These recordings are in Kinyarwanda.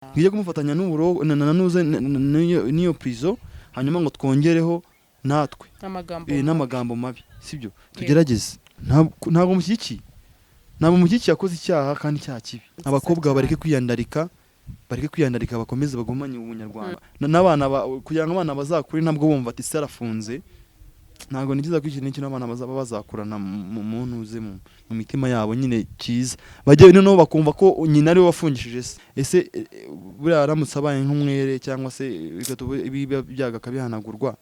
Ngiye kumufatanya n'uburo na nuze n'iyo prison, hanyuma ngo twongereho natwe amagambo n'amagambo mabi, sibyo? Tugerageze. Ntabwo mushyigikiye, ntabwo mushyigikiye. Akoze icyaha kandi icyaha kibi. Abakobwa bareke kwiyandarika, bareke kwiyandarika, bakomeze bagumanye ubunyarwanda. N'abana kugira ngo abana bazakure ntabwo bumva ati se arafunze. Ntabwo ni byiza ko ikintu n'iki n'abana bazaba bazakurana mu ntuze mu mitima yabo nyine cyiza, bajye noneho bakumva ko nyina ariwe wafungishije se. Ese buriya aramutse abaye nk'umwere cyangwa se bigatuma ibi byago akabihanagurwa,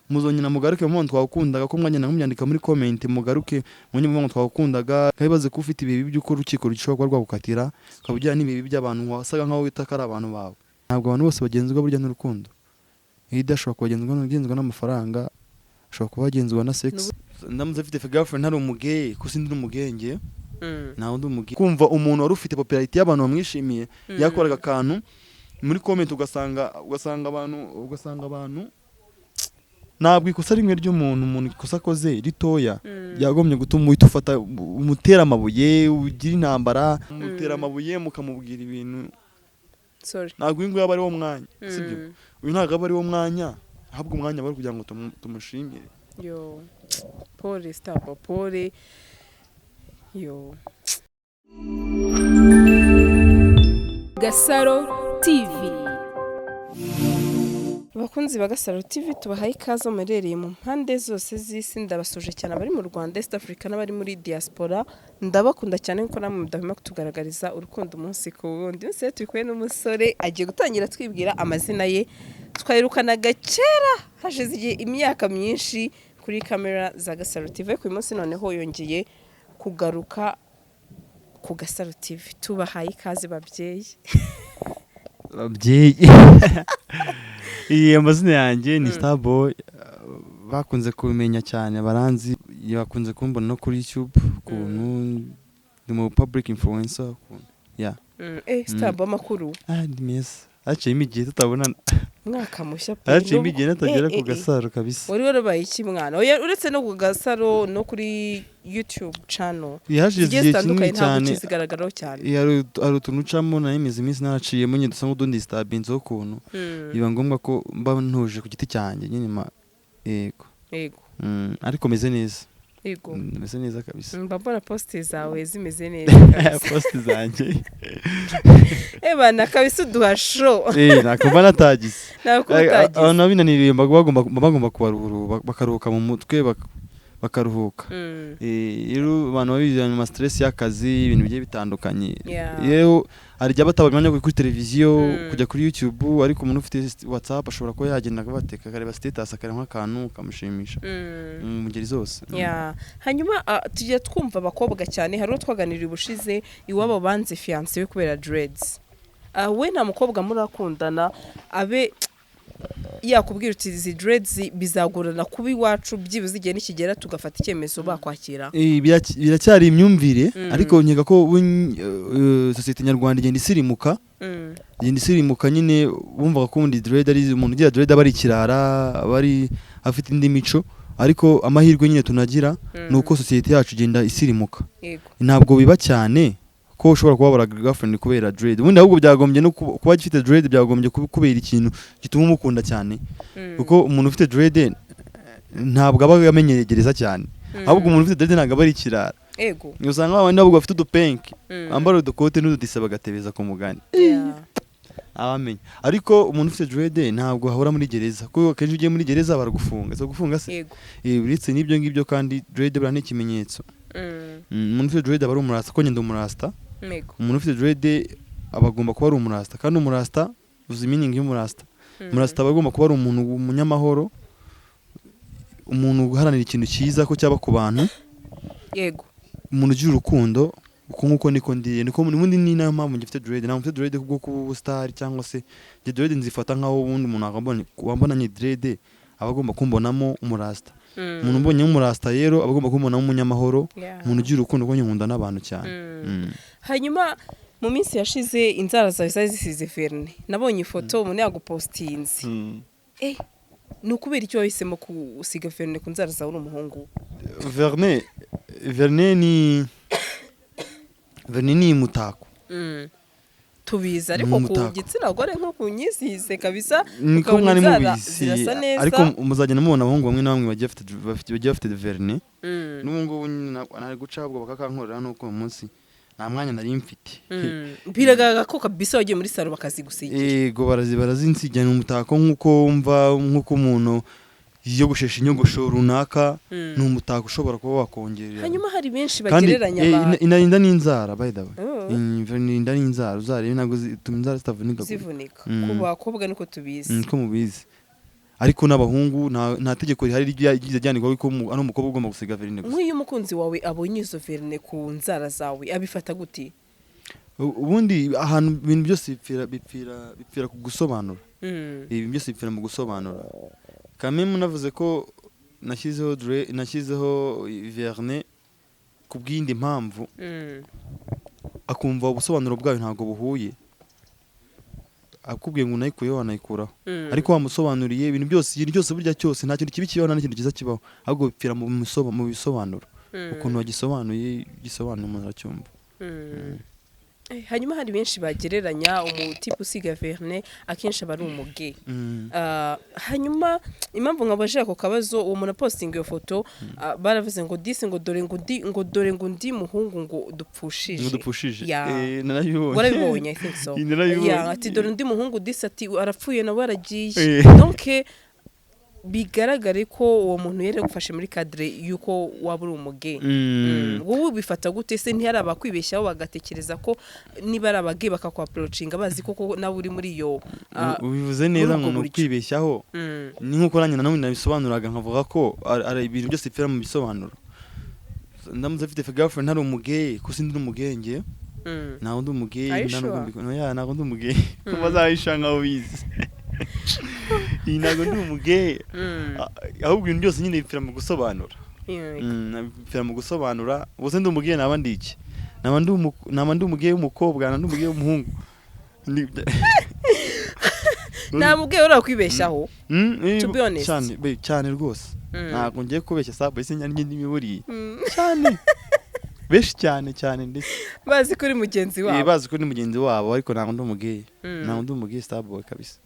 muzongera mugaruke mu twakundaga ko mwagenda mubyandika muri comment, mugaruke munye mu twakundaga? Kabibaze ko ufite ibibi by'uko urukiko rushobora kuba rwagukatira, ukaba ujyana n'ibibi by'abantu wasaga nkaho wita ko ari abantu bawe. Ntabwo abantu bose bagenzwa burya n'urukundo. Iyo idashobora kubagenzwa, agenzwa n'amafaranga, ashobora kuba agenzwa na sex. Ndamutse mfite girlfriend ntari umugay, ko sindi n'umugenge, ntawe ndi umugay. Kumva umuntu wari ufite popularity y'abantu bamwishimiye, yakoraga akantu muri comment ugasanga abantu ntabwo ikosa rimwe ry'umuntu, umuntu ikosa akoze ritoya ryagombye gutuma uhita ufata umutera amabuye, ugira intambara, umutera amabuye, mukamubwira ibintu. Sorry. Ntabwo uyu nguyu aba ari wo mwanya, sibyo? Uyu ntabwo aba ari wo mwanya, ahubwo umwanya bari kugira ngo tumushimire. Yo, pole, stop, pole, yo. Gasaro TV. Abakunzi ba Gasaro TV, tubahaye ikaze muherereye mu mpande zose z'isi. Ndabasuje cyane abari mu Rwanda, East Africa n'abari muri diaspora. Ndabakunda cyane kuko namwe mudahwema kutugaragariza urukundo umunsi ku wundi. Umunsi rero turi kumwe n'umusore, agiye gutangira twibwira amazina ye. Twayirukanaga kera, hashize igihe, imyaka myinshi kuri kamera za Gasaro TV, ariko uyu munsi noneho yongeye kugaruka ku Gasaro TV. Tubahaye ikaze, babyeyi. Babyeyi, iyi amazina yanjye ni Starboy, bakunze kubimenya cyane, baranzi, bakunze kumbona no kuri YouTube ukuntu ndi mu public influencer ukuntu, yeah. Starboy, amakuru? Ah, ni meza, haciyemo igihe tutabonana. Mwaka mushya pe. Haciyemo igihe natagera Eh, ku eh. Gasaro kabisa. Wari warabaye iki, mwana? Oya, uretse no ku Gasaro no kuri YouTube channel Hashize zigiye igihe zitandukanye kinini ntabwo cyane. ukizigaragaraho cyane. Hari utuntu ucamo, nari maze iminsi naraciyemo nyine, dusa nk'utundi disturbance ukuntu, biba ngombwa ko mba ntuje ku giti cyanjye nyine yego. Ariko meze neza. Meze neza kabisa. Mba mbona post zawe zimeze neza kabisa. Post zanjye? Ebana kabisa, uduha show. Nakumva natagize. Ntabwo utagize. Abantu binaniriye bagomba kubaruhura, bakaruhuka mu mutwe, bakaruhuka. Rero abantu babijyanye mu stress y'akazi, ibintu bigiye bitandukanye, rero hari igihe batabona umwanya wo kuri televiziyo, kujya kuri YouTube, ariko umuntu ufite WhatsApp ashobora kuba yagenda akabateka, akareba status, akareba nk'akantu kamushimisha mu ngeri zose. Yeah. Hanyuma tujya twumva abakobwa cyane, hari uwo twaganiriye ubushize, iwabo banze fiancé we kubera dreads. We nta mukobwa murakundana abe yakubwira uti izi dreads bizagorana kuba iwacu, byibuze igihe nikigera tugafata icyemezo bakwakira? Biracyari imyumvire, ariko nkeka ko sosiyete nyarwanda igenda isirimuka, igenda isirimuka nyine. Bumvaga ko ubundi dread ari umuntu ugira dread aba ari ikirara, aba ari afite indi mico, ariko amahirwe nyine tunagira ni uko sosiyete yacu igenda isirimuka. Ntabwo biba cyane ko ushobora kubabara girlfriend kubera dread. Ubundi ahubwo byagombye no kuba gifite dread byagombye kubera ikintu gituma umukunda cyane, kuko umuntu ufite dread ntabwo aba amenyereye gereza cyane. Ahubwo umuntu ufite dread ntabwo aba ari ikirara. Usanga babandi ahubwo bafite udupenki, bambara udukote n'udutise, bagatebeza ku mugani, abamenya. Ariko umuntu ufite dread ntabwo ahora muri gereza, kuko akenshi ugiye muri gereza baragufunga. Si gufunga se? Yego. Uretse n'ibyo ngibyo kandi, dread buriya ni ikimenyetso. Umuntu ufite dread aba ari umurasta, ko ngenda umurasta. Umuntu ufite dread aba agomba kuba ari umurasta, kandi umurasta, uzi meaning y'umurasta? Umurasta aba agomba kuba ari umuntu umunyamahoro, umuntu uharanira ikintu cyiza ko cyaba ku bantu, umuntu ugira urukundo. Uko nguko niko ndiye, niko ubundi, ni nayo mpamvu ngifite dread. Ntabwo mfite dread kubwo kuba ubustar cyangwa se njye dread nzifata nkaho ubundi umuntu wambonanye dread aba agomba kumbonamo umurasta. Umuntu umbonyemo umurasta rero aba agomba kumbonamo umunyamahoro, umuntu ugira urukundo, kuko nkunda n'abantu cyane. Hanyuma mu minsi yashize inzara zawe zari zisize vernis, nabonye ifoto umuntu yagupostinze. Ni ukubera icyo wahisemo gusiga vernis ku nzara zawe uri umuhungu? Vernis ni umutako. Tubizi, Ni ariko ku umutako. gitsina gore nko ku nyisize kabisa, Niko ukabona mwari inzara mubizi. zirasa neza. Ariko muzagenda mubona abahungu bamwe na bamwe bagiye bafite vernis. N'ubu ngubu nyine nari guca ahubwo bakakankorera, nuko uyu munsi nta mwanya nari mfite. Biragaragara ko kabisa wagiye muri salon bakazigusigira. Yego, barazinsigira. Ni umutako, nk'uko wumva, nk'uko umuntu yiyogoshesha inyogosho runaka. Ni umutako ushobora kuba wakongerera. Hanyuma hari benshi Kandi bagereranya abantu inarinda n'inzara, by the way. Oh. Inarinda n'inzara, uzarebe, ntabwo zituma inzara zitavunika. Zivunika. Mm. Ku bakobwa niko tubizi. Niko mubizi, ariko n'abahungu nta tegeko rihari ryigeze ryandikwaho ko ari umukobwa ugomba gusiga vernis gusa. Nk'iyo umukunzi wawe abonye izo vernis ku nzara zawe, abifata gute? Ubundi ahantu ibintu byose bipfira ku gusobanura. Ibi byose bipfira mu gusobanura. Kameme navuze ko nashyizeho vernis ku bw'iyindi mpamvu, akumva ubusobanuro bwayo ntabwo buhuye, akubwiye ngo unayikuyeho wanayikuraho. Ariko wamusobanuriye ibintu byose, ikintu cyose burya cyose, nta kintu kibi kibaho, nta n'ikintu cyiza kibaho, ahubwo bipfira mu bisobanuro. Ukuntu wagisobanuye, gisobanuye umuntu aracyumva. Hanyuma hari benshi bagereranya umutipe usiga vernis akenshi aba ari umuge. Hanyuma impamvu nkabaje ako kabazo, uwo muntu apostinga iyo foto, baravuze ngo disi, ngo dore ngo undi, ngo dore ngo undi muhungu ngo dupfushije. Ngo dupfushije. Ya. Narabibonye. Warabibonye, I think so. Narabibonye. Ya, ati dore undi muhungu disi, ati arapfuye nawe aragiye. Donc bigaragare ko uwo muntu yari yagufashe muri cadre y'uko waba uri umuge. Wowe ubifata gute se? Ntihari abakwibeshyaho bagatekereza ko niba ari abage bakakwapproachinga bazi ko nawe uri muri iyo Ubivuze neza muri ngo ubwo ni buryo. ukwibeshyaho. Ni nk'uko nanjye nanone nabisobanuraga, nkavuga ko ari ibintu byose bipfira mu bisobanuro. Ndamutse mfite girlfriend ntari umugeye, ko sindi n'umugenge. Ntabwo ndi umugeye. Are you Nta nubwo sure? No, ya, ntabwo ndi umugeye, ko bazahisha nkaho bizi. Iyi, ntabwo ndi umugeye. Ahubwo ibintu byose nyine bipfira mu gusobanura. Bipfira mu gusobanura. Ubwo se ndi umugeye naba ndi iki? Naba ndi umugeye w'umukobwa, naba ndi umugeye w'umuhungu? Nta mugeye urakwibeshyaho. Mm, To be honest. Cyane cyane rwose. Ntabwo ngiye kubeshya, sabu ese njye n'imiburiye cyane, benshi cyane cyane ndetse. Bazi ko uri mugenzi wabo. Bazi ko ni mugenzi wabo, ariko ntabwo ndi umugeye. Ntabwo ndi umugeye, Starboy, kabisa.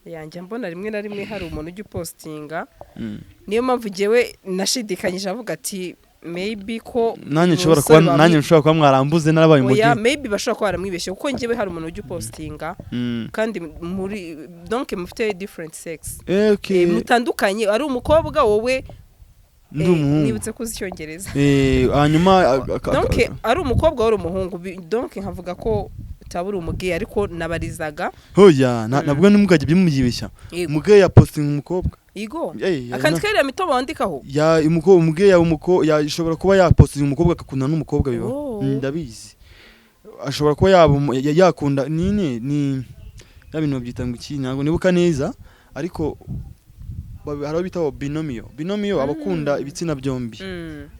Yanjye mbona rimwe na rimwe hari umuntu ujya upostinga, niyo mpamvu njyewe nashidikanyije avuga ati maybe ko Nanjye nshobora kuba umusore nanjye nshobora kuba mwarambuze narabaye Oya, umugeye. maybe bashobora kuba baramwibeshye, kuko njyewe hari umuntu ujya upostinga kandi muri donc mufite different sex. Okay. Mutandukanye, ari umukobwa wowe Ndi umuhungu. Nibutse ko uzi Icyongereza. Hanyuma Donc ari umukobwa wari umuhungu, donc nkavuga ko utaba uri umugeye, ariko nabarizaga. Hoya, nabwo ntimukajye bimuyibeshya. Yego. Umugeye ya posting umukobwa. Igo. Akandi akandika iriya mitobe wandikaho. Ya, umugeye ya yashobora kuba yapostinga umukobwa, agakundana n'umukobwa, bibaho. Oh. Ndabizi, ashobora kuba yaba yakunda nini, ni ya bintu babyita ngo iki, ntabwo nibuka neza, ariko hari abo bita binomial. Binomial, abakunda ibitsina byombi.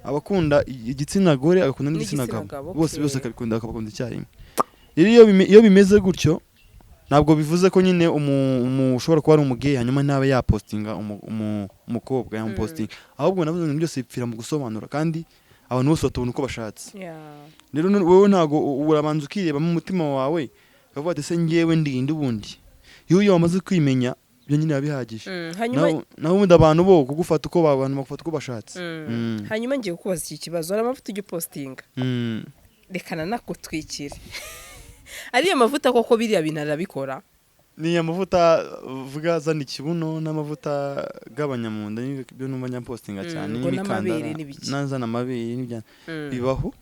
Abakunda igitsina gore, agakunda n'igitsina N'igitsina gabo. gabo, Bose okay. bose akabikunda, akabakunda icyarimwe. Rero iyo bimeze gutyo, ntabwo bivuze ko nyine ushobora kuba ari umugay hanyuma ntabe yapostinga umukobwa yamupostinga. Ahubwo navuze ngo byose bipfira mu gusobanura, kandi abantu bose batubona uko bashatse. Rero wowe ntabwo urabanza ukireba mu mutima wawe, ukavuga ati: "Se ngewe ndinde?" Ubundi iyo wamaze kwimenya, ibyo nyine biba bihagije. Hanyuma Naho ubundi abantu bo kugufata uko abantu bagufata uko bashatse. Hanyuma ngiye kukubaza iki kibazo: hari amavuta ujya upostinga, reka nanakutwikire, ariya mavuta koko biriya bintu arabikora? Ni amavuta vuga azana ikibuno n'amavuta agabanya mu nda, nibyo numva nyampostinga cyane. Ngo n'imikandara. N'amabere n'ibiki. N'azana amabere bibaho,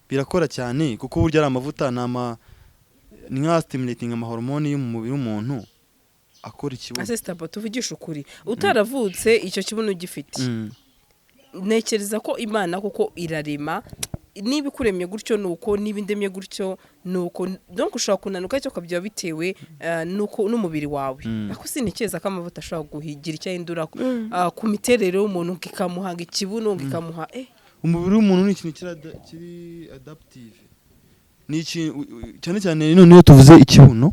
birakora cyane, kuko burya ari amavuta ni nka stimulating amahormone yo mu mubiri w'umuntu akora ikibuno. Ase Starboy, tuvugishe ukuri, utaravutse icyo kibuno ugifite, ntekereza ko Imana kuko irarema, niba ikuremye gutyo ni uko, niba indemye gutyo ni uko. Donc ushobora kunanuka cyangwa ukabyaba bitewe nuko n'umubiri wawe. Ariko sintekereza ko amavuta ashobora guhigira icyo ahindura ku miterere y'umuntu, ngo ikamuha ikibuno, ngo ikamuha Umubiri w'umuntu ni ikintu kiri adaptive, ni ikintu cyane cyane noneho tuvuze ikibuno,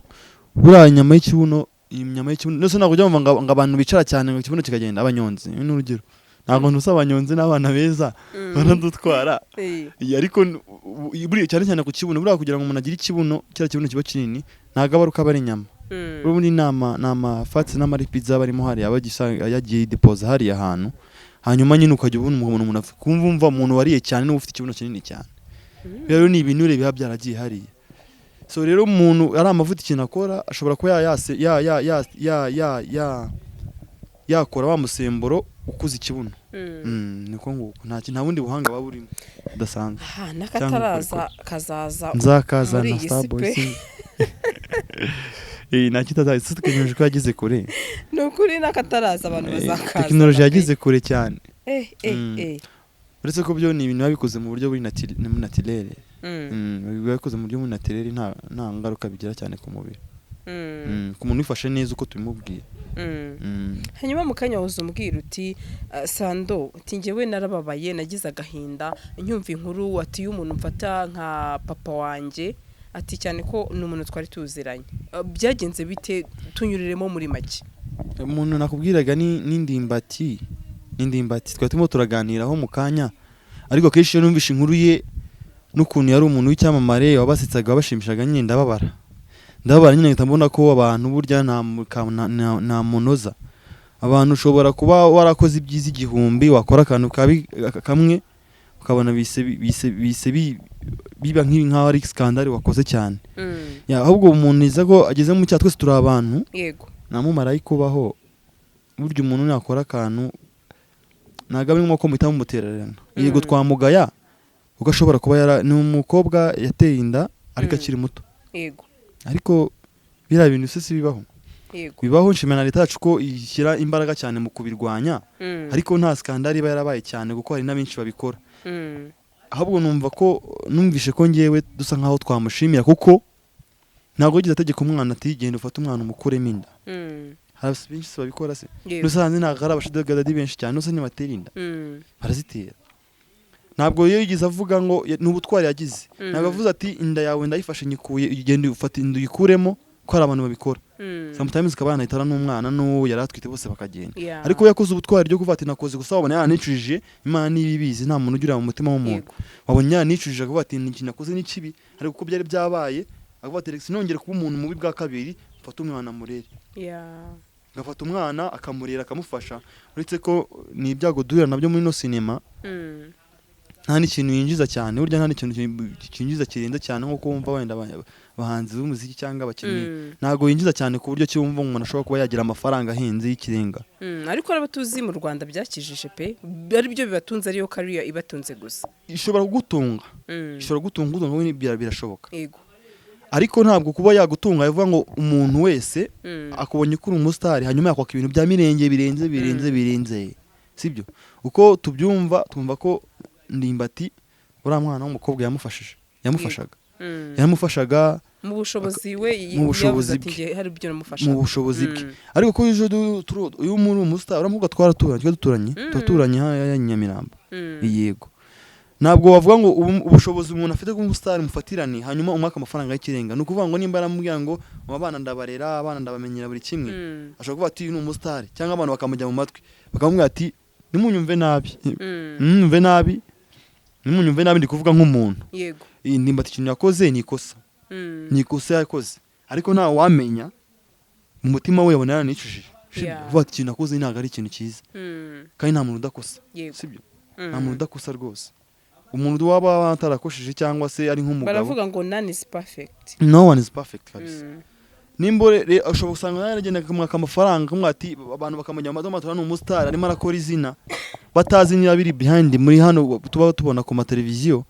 buriya inyama y'ikibuno, iyi nyama y'ikibuno ndetse ntabwo ujya wumva ngo abantu bicara cyane ngo ikibuno kikagenda, abanyonzi ni urugero. Ntabwo ntusa abanyonzi n'abana beza baradutwara. Ariko buriya cyane cyane ku kibuno, buriya kugira ngo umuntu agire ikibuno, kiriya kibuno kiba kinini, ntabwo aba ari uko aba ari inyama. Ubundi ni amafats n'amalipids aba arimo hariya, aba yagiye yidepoza hariya hantu. Hanyuma nyine ukajya ubona umuntu kumva umva umuntu wariye cyane n'uba ufite ikibuno kinini cyane. Rero ni ibinure biba byaragiye hariya. So rero umuntu ari amavuta, ikintu akora, ashobora kuba ya yase ya ya ya ya ya ya yakora wa musemburo ukuza ikibuno. Niko nguko, nta bundi buhanga buba burimo budasanzwe. Aha n'akataraza kazaza Nzakazana. muri iyi si Starboy pe. Nta kitazaza, isi tekinoloji ko yageze kure. Ni ukuri, n'akataraza abantu bazakaza. Tekinoloji yageze kure cyane. Uretse ko byo ni ibintu biba bikoze mu buryo buri naturel. Biba bikoze mu buryo buri naturel, nta ngaruka bigira cyane ku mubiri. Ku muntu wifashe neza uko tubimubwiye. Hanyuma mu kanya wahoze umbwira uti: "Sando," uti, "njyewe narababaye, nagize agahinda nyumva inkuru," ati, "y'umuntu mfata nka papa wanjye," ati, "cyane ko ni umuntu twari tuziranye." Byagenze bite? Tunyuriremo muri make. Umuntu nakubwiraga ni Ndimbati, ni Ndimbati twari turimo turaganiraho mu kanya. Ariko akenshi iyo numvishe inkuru ye n'ukuntu yari umuntu w'icyamamare wabasetsaga, wabashimishaga nyine, ndababara, ndababara nyine, ngahita mbona ko abantu burya nta munoza. Abantu ushobora kuba warakoze ibyiza 1000, wakora akantu kabi kamwe ukabona bise biba nk'aho ari scandale wakoze cyane. Ya, ahubwo umuntu iza ko ageze mu cyaha, twese turi abantu. Nta mumarayika ubaho. Burya umuntu nakora akantu ntabwo ari ngombwa ko muhita mumutererana. Yego, twamugaya kuko ashobora kuba yara ni umukobwa yateye inda ariko akiri muto. Ariko biriya bintu se si bibaho? Bibaho. Nshimira na leta yacu ko ishyira imbaraga cyane mu kubirwanya. Ariko nta scandale iba yarabaye cyane kuko hari na benshi babikora. Ahubwo numva ko numvishe ko ngewe dusa nkaho twamushimira, kuko ntabwo yigeze ategeka umwana ati: "Genda ufate umwana umukuremo inda." Hari benshi si babikora se? Nusanze ntabwo ari abasugar daddy benshi cyane, nusa ntibatera inda? Barazitera. Ntabwo iyo yigeze avuga ngo ni ubutwari yagize. Ntabwo avuze ati: "Inda yawe ndayifashe nyikuye, ugende ufate inda uyikuremo," ko hari abantu babikora. Sometimes ikaba yanahitana n'umwana n'uwo yari atwite, bose bakagenda. Ariko we yakoze ubutwari ryo kuvuga ati: "Nakoze gusa." Wabona yanicujije, Imana niba ibizi, nta muntu ugira mu mutima w'umuntu. Wabonye yanicujije, akavuga ati: "Ikintu nakoze ni kibi," ariko kuko byari byabaye akavuga ati: "Reka sinongere kuba umuntu mubi bwa kabiri, mfate umwana murere." Agafata umwana akamurera, akamufasha. Uretse ko ni ibyago duhura nabyo muri ino sinema, nta n'ikintu yinjiza cyane. Burya nta n'ikintu cyinjiza kirenze cyane nk'uko wumva wenda abahanzi b'umuziki cyangwa abakinnyi. Ntabwo yinjiza cyane ku buryo ki wumva umuntu ashobora kuba yagira amafaranga ahenze y'ikirenga. Ariko abo tuzi mu Rwanda byakijije pe, ari byo bibatunze, ariyo career ibatunze gusa. Ishobora kugutunga. Ishobora kugutunga, gutunga we birashoboka. Ariko ntabwo kuba yagutunga bivuga ngo umuntu wese akubonye ko uri umusitari hanyuma yakwaka ibintu bya mirenge birenze birenze birenze, sibyo? Uko tubyumva, twumva ko Ndimbati uriya mwana w'umukobwa yamufashije, yamufashaga, yaramufashaga. Mu bushobozi we Mu bushobozi yavuze ati bwe. "Njye hari ibyo namufasha." Mu bushobozi bwe. Ariko ko ejo uyu muri umusitari, uriya mukobwa twaraturanye, twari duturanye, turaturanye hariya i Nyamirambo. Yego, ntabwo wavuga ngo ubushobozi umuntu afite bw'umusitari mufatirane hanyuma umwaka amafaranga y'ikirenga. Ni ukuvuga ngo nimba yaramubwira ngo abana ndabarera, abana ndabamenyera buri kimwe, ashobora kuvuga ati: "Uyu ni umusitari," cyangwa abantu bakamujya mu matwi bakamubwira ati: "Nimunyumve nabi, nimunyumve nabi, nimunyumve nabi, ndi kuvuga nk'umuntu." Iyi Ndimbati ikintu yakoze ni ikosa. Ni ikosa yakoze, ariko nta wamenya mu mutima we, yabona yaranicujije. Kuvuga ati: "Ikintu nakoze ntabwo ari ikintu cyiza." Kandi nta muntu udakosa. Sibyo? Nta muntu udakosa rwose. Umuntu waba atarakosheje cyangwa se ari nk'umugabo. Baravuga ngo none is perfect. No one is perfect kabisa. Nimba ushobora gusanga nawe yaragenda akamwaka amafaranga, akamubwira ati, abantu bakamujya mu matora, ni umusitari arimo arakora izina, batazi niba biri behind muri hano tuba tubona ku mateleviziyo,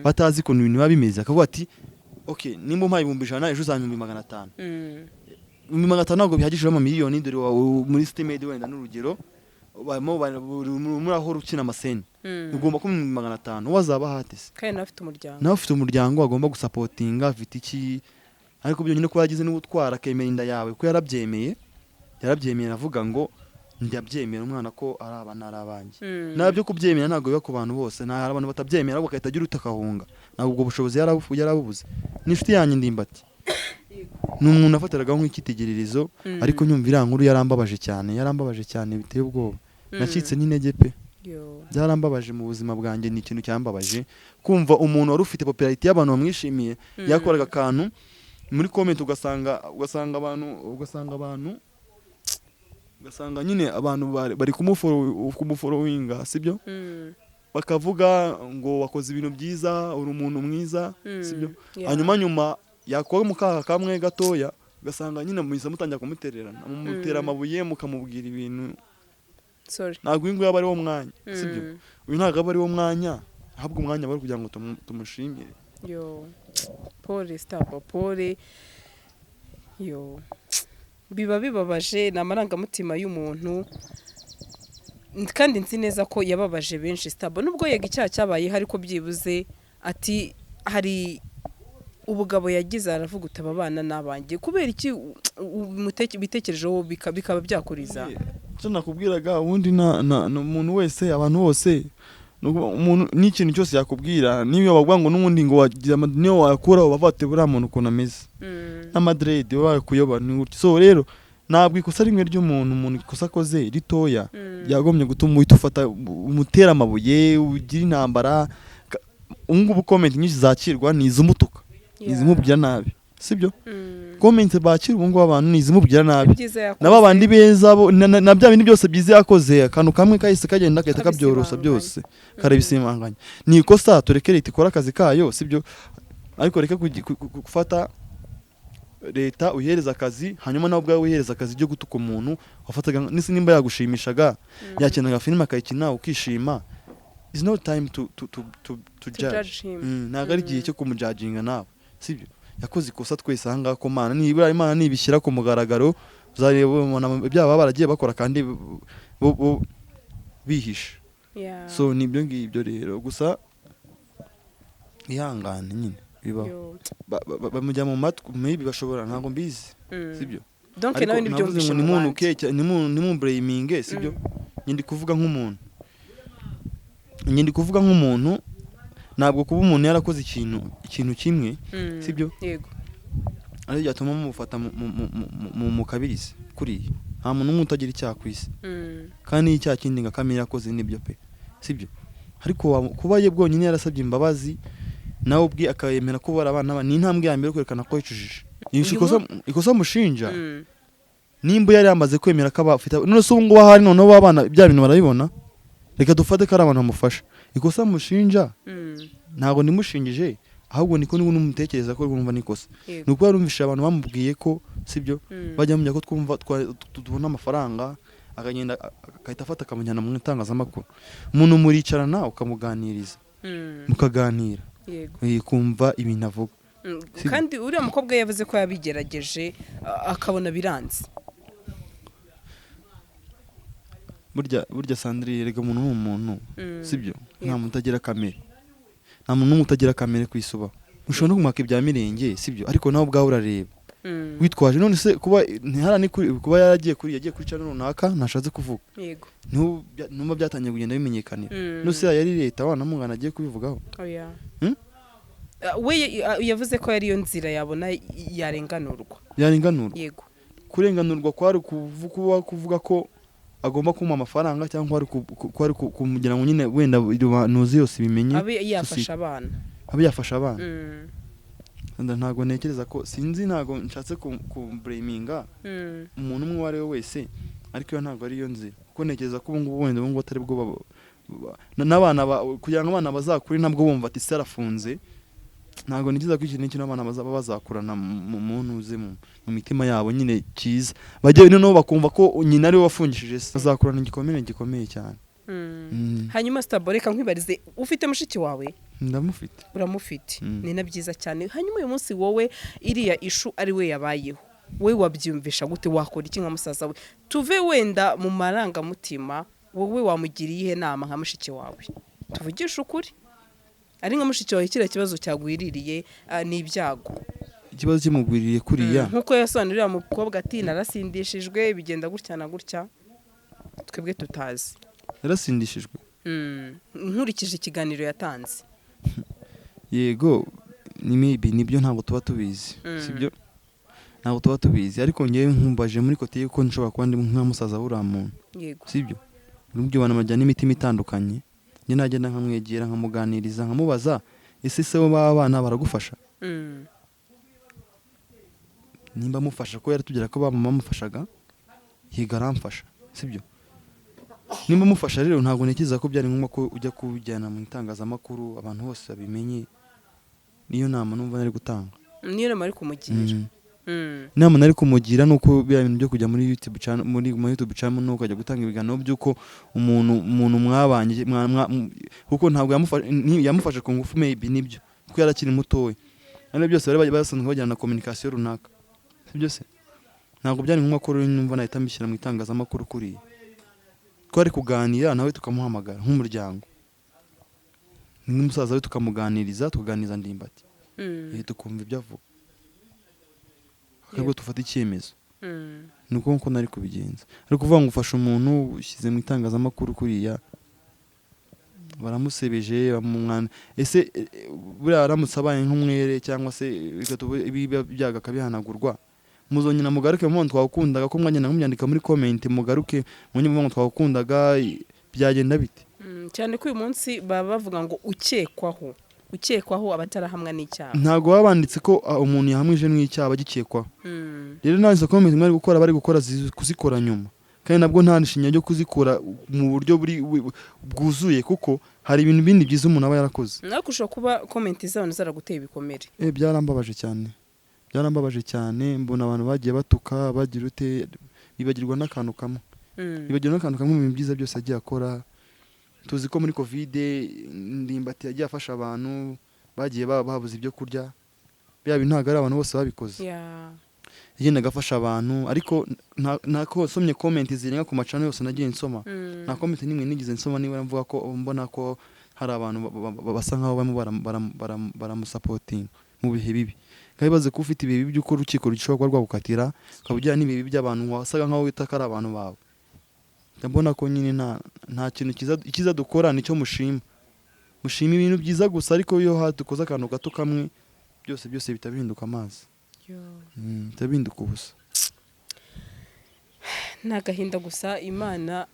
batazi ukuntu ibintu biba bimeze. Akavuga ati: "Ok, nimba umpaye 100,000, ejo uzampa 500,000." 500,000 ntabwo bihagije amamiliyoni. Dore muri City Maid wenda n'urugero, barimo muri aho ukina amascene, ugomba kuba 500,000 wazaba hatese. Kandi nawe afite umuryango. Nawe ufite umuryango agomba gusupportinga, afite iki. Ariko byonyine kuba yagize n'ubutwara akemera inda yawe, kuko yarabyemeye, yarabyemeye, aravuga ngo: "Ndabyemera umwana ko ari abana, ari abanjye." Nabyo kubyemera ntabwo biba ku bantu bose. Nta, hari abantu batabyemera, ahubwo agahita agira utakahunga. Ntabwo ubwo bushobozi yarabubuze. Ni inshuti yanjye Ndimbati, ni umuntu nafatiragaho nk'icyitegererezo. Ariko nyumva iriya nkuru yarambabaje cyane, yarambabaje cyane biteye ubwoba. Nacitse n'intege pe. Yo. Byarambabaje mu buzima bwanjye, ni ikintu cyambabaje kumva umuntu wari ufite popularity y'abantu bamwishimiye, yakoraga akantu muri comment ugasanga abantu ugasanga nyine abantu bari kumufollowinga, sibyo? Bakavuga ngo wakoze ibintu byiza, uri umuntu mwiza, sibyo? Hanyuma nyuma yakora mu kaha kamwe gatoya, ugasanga nyine muhise mutangira kumutererana, mumutera amabuye, mukamubwira ibintu. Sorry. Ntabwo uyu nguyu aba ari wo mwanya, sibyo? Uyu ntabwo aba ari wo mwanya, ahubwo umwanya bari kugira ngo tumushimire. Yo, pole Starboy, pole. Yo, biba bibabaje, ni amarangamutima y'umuntu, kandi nzi neza ko yababaje benshi Starboy, nubwo yega icyaha cyabayeho, ariko byibuze ati hari ubugabo yagize, aravuga uti: "Aba bana ni abanjye." Kubera iki bitekerejeho bikaba byakuriza? Icyo nakubwiraga ubundi na umuntu wese, abantu bose, ni ukuvuga umuntu n'ikintu cyose yakubwira, niyo bavuga ngo n'ubundi ngo wagira niyo wakuraho, bavuga ati: "Buriya muntu ukuntu ameze n'amadreads bakuyoba ni gutya." So rero ntabwo ikosa rimwe ry'umuntu, umuntu ikosa akoze ritoya ryagombye gutuma uhita ufata umutera amabuye, ugira intambara. Ubu ngubu comment nyinshi zakirwa ni izumutuka, ni izimubwira nabi, sibyo? Comment bakira ubu ngubu abantu ni izimubwira nabi. Ibyiza yakoze. Na babandi beza bo na bya bindi byose byiza yakoze, akantu kamwe kahise kagenda gahita kabyorosa. Kabisimanganya. Byose karabisimanganya. Ni ikosa, tureke leta ikora akazi kayo, sibyo? Ariko reke gufata leta uyihereza akazi, hanyuma nawe ubwawe wihereza akazi ryo gutuka umuntu wafataga nisi nimba yagushimishaga, yakinaga filime akayikina ukishima. Is no time to To judge. judge him. Ntabwo ari igihe cyo kumujudginga nawe, sibyo? Yakoze ikosa twese ahangaha ko Mana nibura Imana nibishyira ku mugaragaro, uzareba ubona ibyaha baba baragiye bakora kandi bihishe. So ni ibyo ngibyo rero, gusa ihangane nyine, bibaho. Yo. Bamujya mu matwi, maybe bashobora, ntabwo mbizi, sibyo? Donc Ariko nawe nibyo navuze wumvishe ngo mu bandi. nimunuke, ntimumblaminge, sibyo? Njye ndi kuvuga nk'umuntu, njye ndi kuvuga nk'umuntu. Ntabwo kuba umuntu yarakoze ikintu kimwe, sibyo? Yego. Aricyo byatuma mumufata mu kabirizi kuriya. Nta muntu n'umwe utagira icyaha ku isi, kandi n'icyaha kindi nka kamere yakoze nibyo pe, sibyo? Ariko kuba ye bwonyine yarasabye imbabazi, nawe ubwe akayemera ko bari abana ni intambwe ya mbere yo kwerekana ko yicujije. Uyu Ikosa mushinja, nimba yari yamaze kwemera ko aba afite, none se ubu ngubu ahari noneho abana bya bintu barabibona, reka dufate ko ari abantu bamufasha. Ikosa mushinja, ntabwo nimushingije, ahubwo niko niba numutekereza ko numva nikosa, ni uko yarumvise abantu bamubwiye ko, sibyo, bajya bamenya ko twumva tubona amafaranga, akagenda agahita afata akamujyana mu itangazamakuru. Umuntu muricarana ukamuganiriza, mukaganira, kumva ibintu avuga. Sibyo? Kandi uriya mukobwa yavuze ko yabigerageje, akabona biranze. Burya Sandrine, erega umuntu ni umuntu, sibyo? Nta muntu utagira kamere, nta muntu n'umwe utagira kamere ku isi ubaho. Ushobora no kumwaka ibya mirenge, sibyo? Ariko nawe ubwawe urareba witwaje. None se kuba ntihara ni kuri kuba yaragiye kuri, yagiye kuri channel runaka ntashatse kuvuga, niho numva byatangiye kugenda bimenyekanira. None se yari leta wanamugana agiye kubivugaho? Oya. Hmm? We yavuze ko yari yo nzira yabona yarenganurwa. Yarenganurwa? Yego. Kurenganurwa kwari kuba kuvuga ko agomba kumuha amafaranga, cyangwa kwari kumugira ngo nyine wenda ntuzi yose ibimenye, abe yafasha abana. Abe yafasha abana. Wenda ntabwo ntekereza ko, sinzi, ntabwo nshatse kublaminga umuntu umwe uwo ari we wese, ariko iyo ntabwo ari yo nzira, kuko ntekereza ko ubu ngubu wenda ubu ngubu atari bwo n'abana kugira ngo abana bazakure ntabwo bumva ati se arafunze. Ntabwo ntekereza ko ikintu n'iki abana bazaba bazakurana mu ntuze mu mitima yabo nyine cyiza, bajye noneho bakumva ko nyina ariwe wafungishije se, bazakurana igikomere gikomeye cyane. Hanyuma Starboy, reka nkwibarize, ufite mushiki wawe? Ndamufite. Uramufite? Mm. Ni na byiza cyane. Hanyuma uyu munsi wowe iriya issue ari we yabayeho, wowe wabyiyumvisha gute? Wakora iki nka musaza we? Tuve wenda mu marangamutima, wowe wamugira iyihe nama nka mushiki wawe? Tuvugishe ukuri, ari nka mushiki wawe kiriya kibazo cyagwiririye, ni ibyago. Ikibazo kimugwiririye kuriya? Nk'uko yasobanuriye uriya mukobwa ati: "Narasindishijwe, bigenda gutya na gutya," twebwe tutazi. Yarasindishijwe? Nkurikije ikiganiro yatanze. Yego, ni maybe nibyo, ntabwo tuba tubizi. Sibyo, ntabwo tuba tubizi, ariko ngewe nkumbaje muri côté yuko nshobora kuba ndi nka musaza w'uriya muntu, sibyo? Muri ibyo bantu bajyana n'imitima itandukanye. Njye nagenda nkamwegera, nkamuganiriza, nkamubaza: ese se bo baba bana baragufasha? Nimba amufasha, ko yaratubwira ko ba mama bamufashaga, yiga aramfasha, sibyo? Nimba amufasha rero, ntabwo ntekereza ko byari ngombwa ko ujya kubijyana mu itangazamakuru, abantu bose babimenye. Niyo nama numva nari gutanga. Niyo nama ari kumugira. Inama nari kumugira ni uko biriya bintu byo kujya muri YouTube channel, muri YouTube channel, no ukajya gutanga ibiganiro by'uko umuntu mwabanye kuko ntabwo yamufashe ku ngufu, maybe nibyo, kuko yari akiri mutoya, kandi byose bari basanzwe bajyana na communication runaka, sibyo se? Ntabwo byari ngombwa ko rero numva nahita mbishyira mu itangazamakuru kuriya. Twari kuganira nawe, tukamuhamagara nk'umuryango, nk'umusaza we, tukamuganiriza, tukaganiriza Ndimbati, tukumva ibyo avuga, akabwo tufata icyemezo. Ni uko nkuko nari kubigenza. Ariko kuvuga ngo ufashe umuntu ushyize mu itangazamakuru kuriya, baramusebeje, bamumwana, ese buriya aramutse abaye nk'umwere, cyangwa se reka tuvuge ibiba byaga akabihanagurwa, muzongera mugaruke mu twakundaga, ko mwagenda mubyandika muri comment, mugaruke munye muvuga ngo twakundaga, byagenda bite? Cyane ko uyu munsi baba bavuga ngo ukekwaho aba atarahamwa n'icyaha. Ntabwo baba banditse ko umuntu yahamwije n'icyaha bagikekwaho. Rero nta izo comment mwari gukora, bari gukora kuzikora nyuma, kandi nabwo nta nishinya ryo kuzikora mu buryo buri bwuzuye, kuko hari ibintu bindi byiza umuntu aba yarakoze. Ariko ushobora kuba comment z'abantu zaraguteye ibikomere. Byarambabaje cyane, byarambabaje cyane. Mbona abantu bagiye batuka, bagira ute, bibagirwa n'akantu kamwe, bibagirwa n'akantu kamwe mu bintu byiza byose yagiye akora. Tuzi ko muri Covid Ndimbati yagiye afasha abantu bagiye babuze ibyo kurya. Bya bintu ntabwo ari abantu bose babikoze. Yagendaga afasha abantu, ariko ntako nsomye comment zirenga ku macano yose nagiye nsoma, nta comment n'imwe nigeze nsoma niba mvuga ko mbona ko hari abantu basa nkaho barimo baramusupportinga mu bihe bibi. Kandi baze ko ufite ibihe bibi by'uko urukiko rushobora kuba rwagukatira, ukaba ujyana n'ibihe bibi by'abantu wasaga nkaho wita ko ari abantu bawe. Ndabona ko nyine nta kintu cyiza, icyiza dukora nicyo mushima, mushima ibintu byiza gusa, ariko iyo dukoze akantu gato kamwe, byose byose bihita bihinduka amazi. Bihita bihinduka ubusa. Ni agahinda gusa. Imana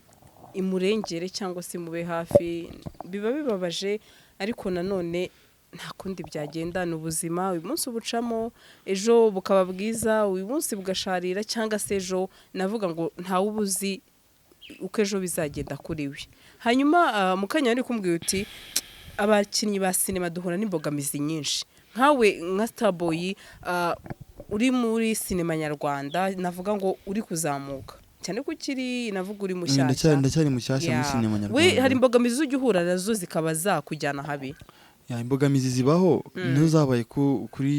imurengere cyangwa se imube hafi. Biba bibabaje, ariko nanone nta kundi byagenda, ni ubuzima. Uyu munsi ubucamo, ejo bukaba bwiza, uyu munsi bugasharira, cyangwa se ejo, navuga ngo ntawe uba uzi uko ejo bizagenda kuri we. Hanyuma mu kanya wari kumbwira uti abakinnyi ba sinema duhura n'imbogamizi nyinshi. Nkawe nka Starboy, uri muri sinema nyarwanda, navuga ngo uri kuzamuka cyane ko ukiri, navuga uri mushyashya. Ndacyari mushyashya muri sinema We nyarwanda. hari imbogamizi ujya uhura nazo zikaba zakujyana habi? Yeah, imbogamizi zibaho, nizo zabaye kuri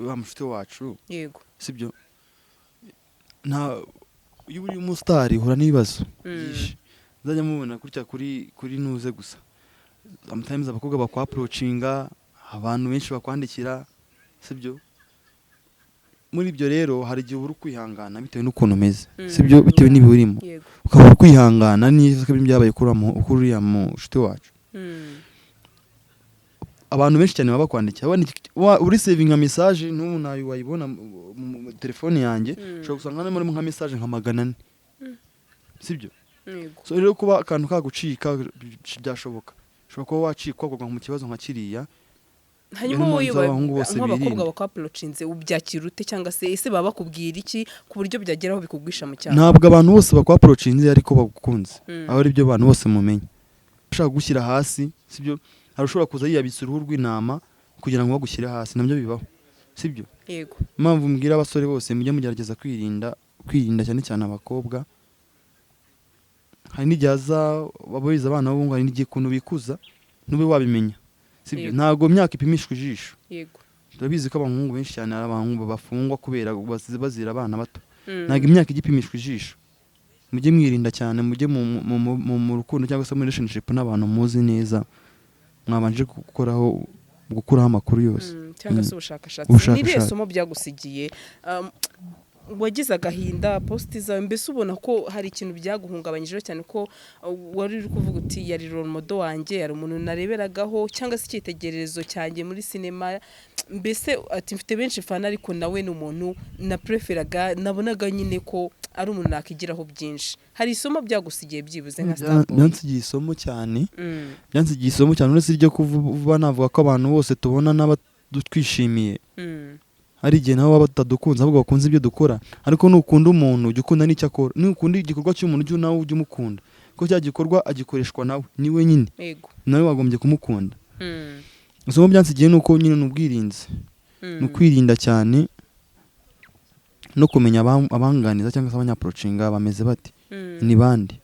wa mushuti wacu. Sibyo? Nta, iyo uri umusitari uhura n'ibibazo byinshi. Nzajya mubona gutya kuri nuze gusa, sometimes abakobwa bakwapproachinga, abantu benshi bakwandikira, sibyo? Muri ibyo rero hari igihe ubura ukwihangana bitewe n'ukuntu umeze, sibyo? Bitewe n'ibihe urimo, ukabura ukwihangana neza ko byabaye kuri uriya mushuti wacu. Abantu benshi cyane baba bakwandikira, uri savinga message, n'ubu nayo wayibona mu telefone yanjye, ushobora gusanga harimo nka message nka 400, sibyo? Yego. So rero kuba akantu kagucika byashoboka, ushobora kuba wacikwa ukagwa mu kibazo nka kiriya. Hanyuma Niyo wowe mpamvu abahungu bose nk'abakobwa birinda. bakwapproachinze ubyakira ute, cyangwa se ese baba bakubwira iki ku buryo byageraho bikugwisha mu cyaha? Ntabwo abantu bose bakwapproachinze ariko bagukunze. Aho ari byo abantu bose mumenya, ushaka gushyira hasi, sibyo? Hari ushobora kuza yiyabitse uruhu rw'intama kugira ngo bagushyire hasi, nabyo bibaho, sibyo? Yego. Impamvu mbwira abasore bose, mujye mugerageza kwirinda, kwirinda cyane cyane abakobwa. Hari n'igihe aza babizi abana b'abahungu, hari n'igihe ukuntu bikuza ntube wabimenya, sibyo? Ntabwo imyaka ipimishwa ijisho. Turabizi ko abahungu benshi cyane, hari abahungu bafungwa kubera bazira abana bato. Ntabwo imyaka ijya ipimishwa ijisho. Mujye mwirinda cyane, mujye mu rukundo cyangwa se muri relationship n'abantu muzi neza, mwabanje gukuraho amakuru yose. Cyangwa se ubushakashatsi. Ubushakashatsi. Ni irihe somo byagusigiye? Wagize agahinda, post zawe, mbese ubona ko hari ikintu byaguhungabanyijeho, cyane ko wari uri kuvuga uti yari role model wanjye, yari umuntu nareberagaho cyangwa se icyitegererezo cyanjye muri sinema, mbese ati mfite benshi fana, ariko nawe ni umuntu napreferaga, nabonaga nyine ko Ari umuntu nakigiraho byinshi. Hari isomo byagusigiye byibuze nka Starboy? Byansigiye isomo cyane. Byansigiye isomo cyane, uretse iryo kuvuba navuga ko abantu bose tubona n'abatwishimiye, hari igihe nabo baba batadukunze, ahubwo bakunze ibyo dukora. Ariko nukunda umuntu, ujya ukunda n'icyo akora. Nukunda igikorwa cy'umuntu, ujye nawe ujye umukunda, kuko cya gikorwa agikoreshwa nawe, ni we nyine, nawe wagombye kumukunda. Isomo byansigiye ni uko nyine ni ubwirinzi, ni ukwirinda cyane no kumenya abanganiza cyangwa se abanyapproachinga bameze bate, ni bande.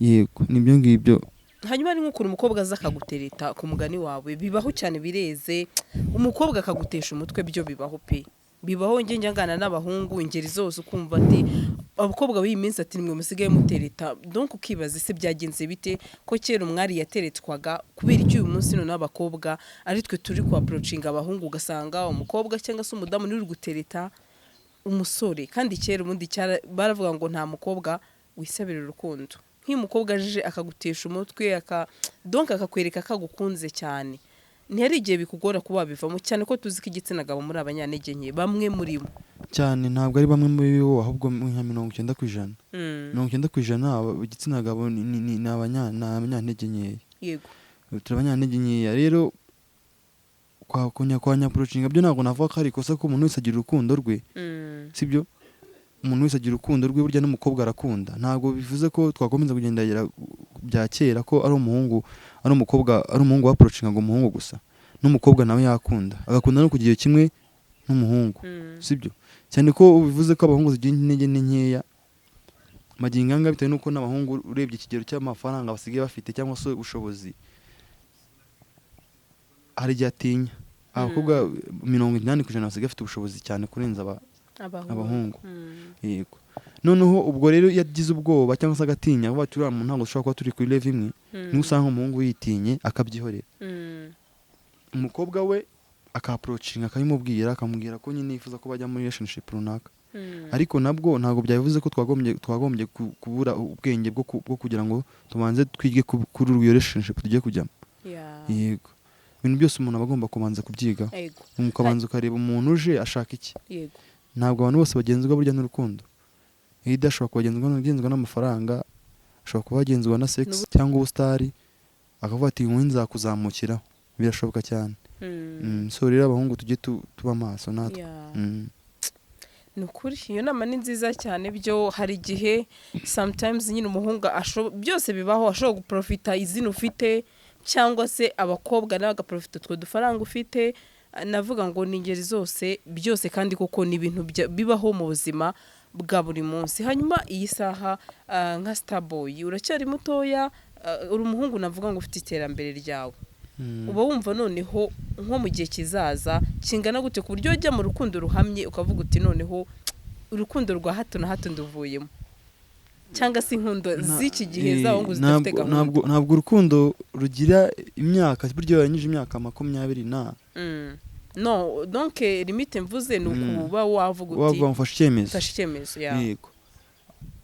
Yego, nibyo ngibyo. Hanyuma ari nk'ukuntu umukobwa aza akagutereta, ku mugani wawe bibaho cyane, bireze, umukobwa akagutesha umutwe. Byo bibaho pe, bibaho. Njye njya ngana n'abahungu ingeri zose, ukumva ati abakobwa b'iyi minsi, ati nimwe musigaye mutereta. Donc ukibaza, ese byagenze bite, ko kera umwari yateretswaga, kubera icyo uyu munsi noneho abakobwa ari twe turi ku approachinga abahungu, ugasanga umukobwa cyangwa se umudamu niwe uri gutereta umusore? Kandi kera ubundi baravuga ngo nta mukobwa wisabira urukundo. Nk'iyo umukobwa aje akagutesha umutwe, donc akakwereka ko agukunze cyane, ntihari igihe bikugora kuba wabivamo, cyane ko tuzi ko igitsina gabo muri abanyantege nke, bamwe muri bo? Cyane, ntabwo ari bamwe muri bo, ahubwo nka 90%. 90% igitsina gabo ni abanyantege nkeya. Turi abanyantege nkeya. Rero kwa nyapproachinga byo ntabwo navuga ko ari ikosa, ko umuntu wese agira urukundo rwe. Sibyo? Umuntu wese agira urukundo rwe, burya n'umukobwa arakunda. Ntabwo bivuze ko twakomeza kugendera bya kera, ko ari umuhungu, ari umukobwa, ari umuhungu wapproachinga ngo umuhungu gusa. N'umukobwa nawe yakunda, agakunda no ku gihe kimwe n'umuhungu. Sibyo? Cyane ko bivuze ko abahungu zigira intege ni nkeya magingo anga, bitewe n'uko n'abahungu urebye ikigero cy'amafaranga basigaye bafite cyangwa se ubushobozi, hari igihe atinya. Abakobwa 80% basigaye bafite ubushobozi cyane kurenza abahungu. Yego. Noneho ubwo rero iyo agize ubwoba cyangwa se agatinya, avuga ati uriya muntu ntabwo dushobora kuba turi kuri level imwe, niho usanga umuhungu yitinye akabyihorera. Umukobwa we akapproachinga, akabimubwira, akamubwira ko nyine yifuza ko bajya muri relationship runaka. Ariko nabwo ntabwo byabivuze ko twagombye kubura ubwenge bwo kugira ngo tubanze twige kuri iyo relationship tugiye kujyamo. Yego, ibintu byose umuntu aba agomba kubanza kubyigaho, ukabanza ukareba umuntu uje ashaka iki. Ntabwo abantu bose bagenzwa burya n'urukundo. Either ashobora kuba agenzwa n'amafaranga, ashobora kuba agenzwa na sex cyangwa ubusitari, akavuga ati wowe nzakuzamukiraho. Birashoboka cyane. So rero abahungu tujye tuba maso natwe. Ni ukuri iyo nama ni nziza cyane. Byo hari igihe sometimes nyine umuhungu byose bibaho, ashobora guprofita izina ufite, cyangwa se abakobwa nawe agaprofita utwo dufaranga ufite. Navuga ngo ni ingeri zose, byose, kandi koko ni ibintu bibaho mu buzima bwa buri munsi. Hanyuma iyi saha, nka Starboy, uracyari mutoya, uri umuhungu navuga ngo ufite iterambere ryawe. Uba wumva noneho nko mu gihe kizaza kingana gute ku buryo ujya mu rukundo ruhamye, ukavuga uti noneho urukundo rwa hato na hato nduvuyemo, cyangwa se inkundo z'iki gihe z'abahungu zidafite gahunda? Ntabwo urukundo rugira imyaka. Burya iyo warangije imyaka 20 na No, donc limite mvuze ni ukuba wavuga uti wavuga ngo mfashe icyemezo. Mfashe icyemezo ya Yego,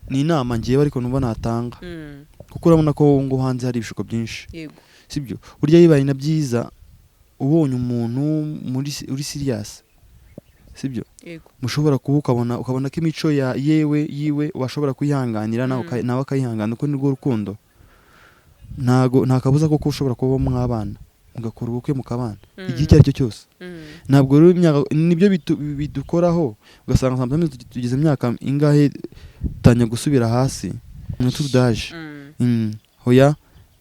ni inama ngewe ariko numva natanga, kuko urabona ko ngo hanze hari ibishuko byinshi. Sibyo? Burya bibaye na byiza ubonye umuntu muri uri serious, sibyo? Yego. Mushobora kuba ukabona ko imico ya yewe yiwe washobora kuyihanganira, nawe nawe akayihangana, kuko nirwo rukundo. Ntago nta kabuza koko ushobora kuba mwabana, mugakora ubukwe, mukabana igihe icyo ari cyo cyose. Ntabwo rero imyaka nibyo bidukoraho, ugasanga sometimes tugeze imyaka ingahe dutangiye gusubira hasi tudaje. Hoya,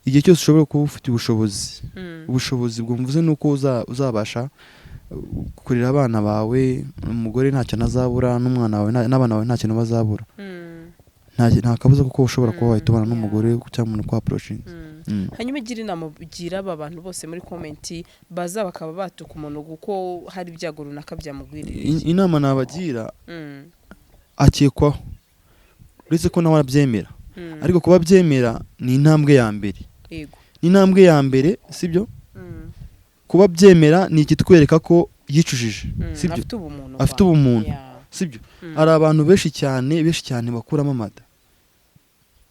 igihe cyose ushobora kuba ufite ubushobozi, ubushobozi bwo mvuze ni uko uzabasha kurera abana bawe, umugore ntacyo anazabura, n'umwana wawe n'abana bawe nta kintu bazabura. Nta kabuza kuko ushobora kuba wahita ubana n'umugore cyangwa umuntu kwa-approachinga. Hanyuma igira inama ugira aba bantu bose muri comment baza bakaba batuka umuntu kuko hari ibyago runaka byamugwiririye. Inama nabagira, akekwaho, uretse ko nawe arabyemera, ariko kuba abyemera ni intambwe ya mbere. Ni intambwe ya mbere, sibyo? Kuba abyemera ni ikitwereka ko yicujije, sibyo? Afite ubumuntu. Afite ubumuntu, sibyo? Hari abantu benshi cyane, benshi cyane bakuramo amada,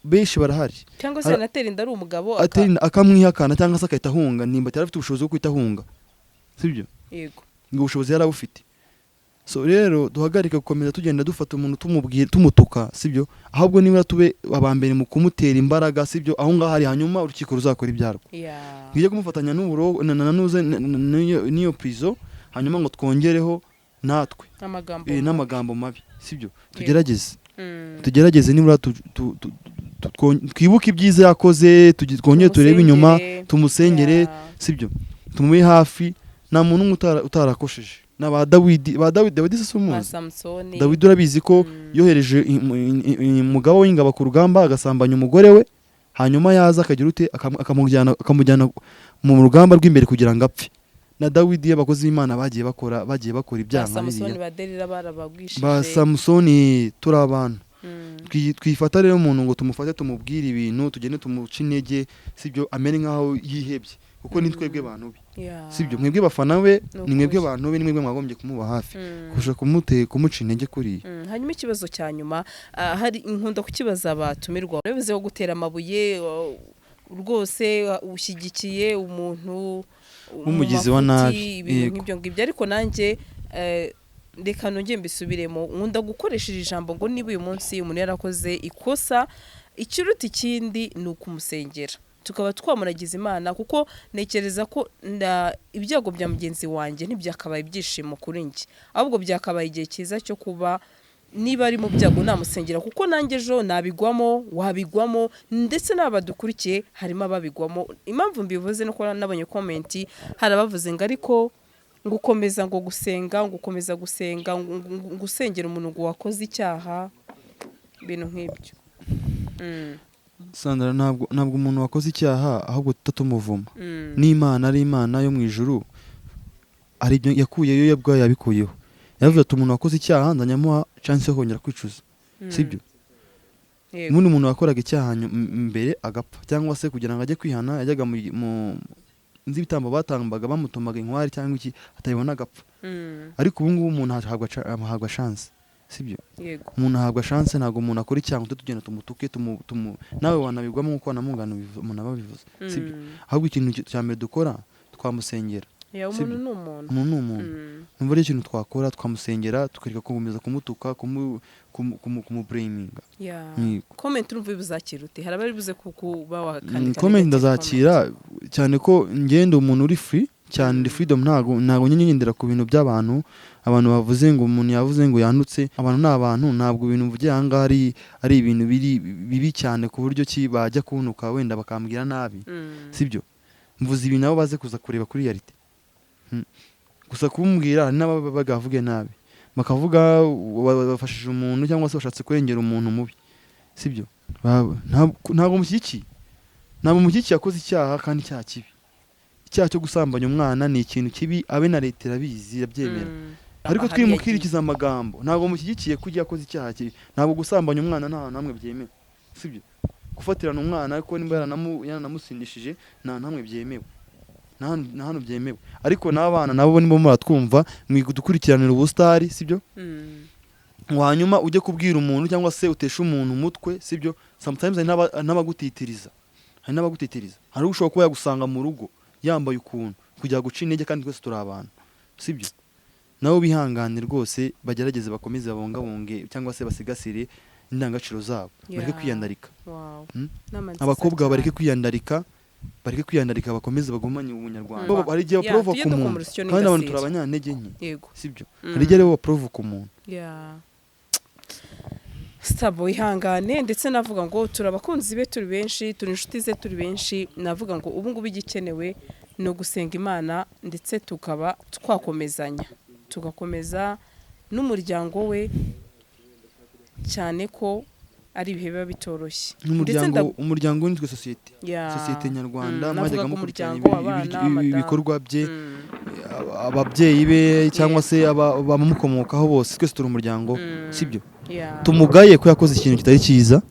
benshi barahari. Cyangwa se anatera inda ari umugabo Atera inda akamwihakana, cyangwa se agahita ahunga. Nimba atari afite ubushobozi bwo guhita ahunga, sibyo? Yego. Ngo ubushobozi yari abufite. So rero duhagarike gukomeza tugenda dufata umuntu tumubwira, tumutuka, sibyo? Ahubwo niba tube abambere mu kumutera imbaraga, sibyo? Aho ngaho ari, hanyuma urukiko ruzakora ibyarwo. Tujye kumufatanya n'uburo na nuze n'iyo prison, hanyuma ngo twongereho natwe amagambo n'amagambo mabi, sibyo? Tugerageze, tugerageze nibura twibuke ibyiza yakoze, twongere turebe inyuma, Tumusengere. tumusengere, sibyo? Tumube hafi. Nta muntu umwe utarakosheje. Na ba Dawidi, ba Dawidi, Dawidi se Ba umuzi? Samusoni. Dawidi urabizi ko yohereje umugaba w'ingabo ku rugamba, agasambanya umugore we, hanyuma yaza akagira ute? Akamujyana mu rugamba rw'imbere kugira ngo apfe. Na Dawidi, abakozi b'Imana bagiye bakora Ba ibyaha nka Samusoni, biriya. ba Delila barabagwishije. Ba Samusoni, turi abantu. Twifata rero umuntu ngo tumufate, tumubwire ibintu, tugende tumuce intege, sibyo? Amere nk'aho yihebye, kuko ni twebwe bantu be, sibyo? Mwebwe bafana be, Ni ni mwebwe ukuri. bantu be, ni mwebwe mwagombye kumuba hafi kurusha kumuca intege kuriya. Hanyuma ikibazo cya nyuma, hari inkunda kukibaza abatumirwa, bivuze ko gutera amabuye, rwose ushyigikiye umuntu mu W'umugizi wa mafuti, nabi, ibintu yego. nk'ibyo ngibyo. Ariko nanjye reka nongere mbisubiremo, nkunda gukoresha iri jambo ngo niba uyu munsi umuntu yarakoze ikosa, ikiruta ikindi ni ukumusengera, tukaba twamuragiza Imana, kuko ntekereza ko ibyago bya mugenzi wanjye ntibyakabaye ibyishimo kuri njye, ahubwo byakabaye igihe cyiza cyo kuba niba ari mu byago namusengera, kuko nanjye ejo nabigwamo, wabigwamo, ndetse n'aba badukurikiye harimo ababigwamo. Impamvu mbivuze nuko nabonye comment, hari abavuze ngo ariko ngo ukomeza ngo gusenga, ngo ukomeza gusenga, ngo usengera umuntu ngo wakoze icyaha, ibintu nk'ibyo. Sandra, ntabwo umuntu wakoze icyaha ahubwo tutamuvuma. N'Imana ari Imana yo mu ijuru, ari ibyo yakuyeyo, yo ubwayo yabikuyeho. Yavuze ati: "Umuntu wakoze icyaha nzanyamuha chance yo kongera kwicuza," sibyo? Yego. Ubundi umuntu wakoraga icyaha mbere agapfa, cyangwa se kugira ngo ajye kwihana, yajyaga mu nzi ibitambo batambaga, bamutumaga inkwari cyangwa iki, atabibona agapfa. Ariko ubu ngubu umuntu ahabwa chance, sibyo? Yego. Umuntu ahabwa chance. Ntabwo umuntu akora icyaha ngo tujye tugenda tumutuke, nawe wanabigwamo nk'uko wanamugana umuntu aba abivuze, sibyo? Ahubwo ikintu cya mbere dukora, twamusengera. Ya, umuntu Sibyo? ni umuntu. Umuntu ni umuntu. Numva ari ikintu twakora, twamusengera, tukareka gukomeza kumutuka, kumublaminga. Comment urumva buzakira ute? Hari abari buze kuba wakandika Comment negative? Ndazakira cyane ko ngenda umuntu uri free cyane, ndi freedom. Ntabwo njya ngendera ku bintu by'abantu. Abantu bavuze ngo umuntu yavuze ngo yandutse, abantu ni abantu. Ntabwo ibintu mvugiye aha ngaha ari ibintu biri bibi cyane ku buryo ki bajya kuntuka, wenda bakambwira nabi, sibyo? Mvuze ibintu nabo baze kuza kureba kuri reality. Gusa kumbwira, hari n'ababa bagavuge nabi, bakavuga bafashije umuntu cyangwa se bashatse kurengera umuntu mubi, sibyo? Ntabwo mushyigikiye, ntabwo mushyigikiye. Yakoze icyaha, kandi icyaha kibi. Icyaha cyo gusambanya umwana ni ikintu kibi, abe na leta irabizi, irabyemera. Ariko Ahari twimukirikiza amagambo, ntabwo mushyigikiye ko ujya yakoze icyaha kibi. Ntabwo gusambanya umwana nta hantu hamwe byemewe, sibyo? Gufatirana umwana, ariko nimba yaranamusindishije, nta hantu hamwe byemewe, nta hantu byemewe. Ariko n'abana nabo nibo muratwumva, mwidukurikiranira ubusitari, sibyo? Ngo hanyuma ujye kubwira umuntu cyangwa se uteshe umuntu umutwe, sibyo? Sometimes hari n'abagutitiriza, hari n'abagutitiriza, hari ushobora kuba yagusanga mu rugo yambaye ukuntu kugira guca intege, kandi twese turi abantu, sibyo? Nabo bihangane rwose, bagerageze bakomeze babungabunge cyangwa se basigasire indangagaciro zabo, bareke kwiyandarika. Inama nziza Abakobwa cyane. bareke kwiyandarika, bareke kwiyandarika, bakomeze bagumanye ubunyarwanda. Hari igihe Yeah, baprovoka tujye dukoma umuntu, urusyo kandi abantu n'ingasire. turi abanyantege nke, sibyo? Hari igihe rero baprovoka umuntu. Stabo, ihangane. Ndetse navuga ngo turi abakunzi be turi benshi, turi inshuti ze turi benshi. Navuga ngo ubu ngubu igikenewe ni ugusenga Imana, ndetse tukaba twakomezanya, tugakomeza n'umuryango we, cyane ko ari ibihe biba bitoroshye. Ndetse N'umuryango, umuryango nitwe sosiyete, sosiyete nyarwanda. Navuga Mwajyaga ko mukurikirana umuryango, abana, madamu. ibikorwa bye, ababyeyi be cyangwa se abamukomokaho bose, twese turi umuryango, sibyo? Tumugaye ko yakoze ikintu kitari cyiza,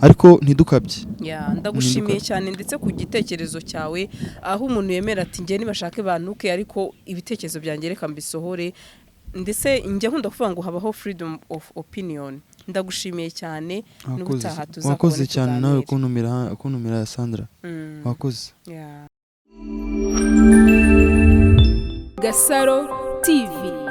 ariko ntidukabye. Ya, ndagushimiye cyane ndetse ku gitekerezo cyawe, aho umuntu yemera ati: "Njye nibashake bantuke, ariko ibitekerezo byanjye reka mbisohore." Ndetse njya nkunda kuvuga ngo habaho freedom of opinion. Ndagushimiye cyane. Wakoze, N'ubutaha tuzakubone, wakoze cyane nawe tuganire. kuntumira, Sandra. Wakoze. Yeah. Gasaro TV.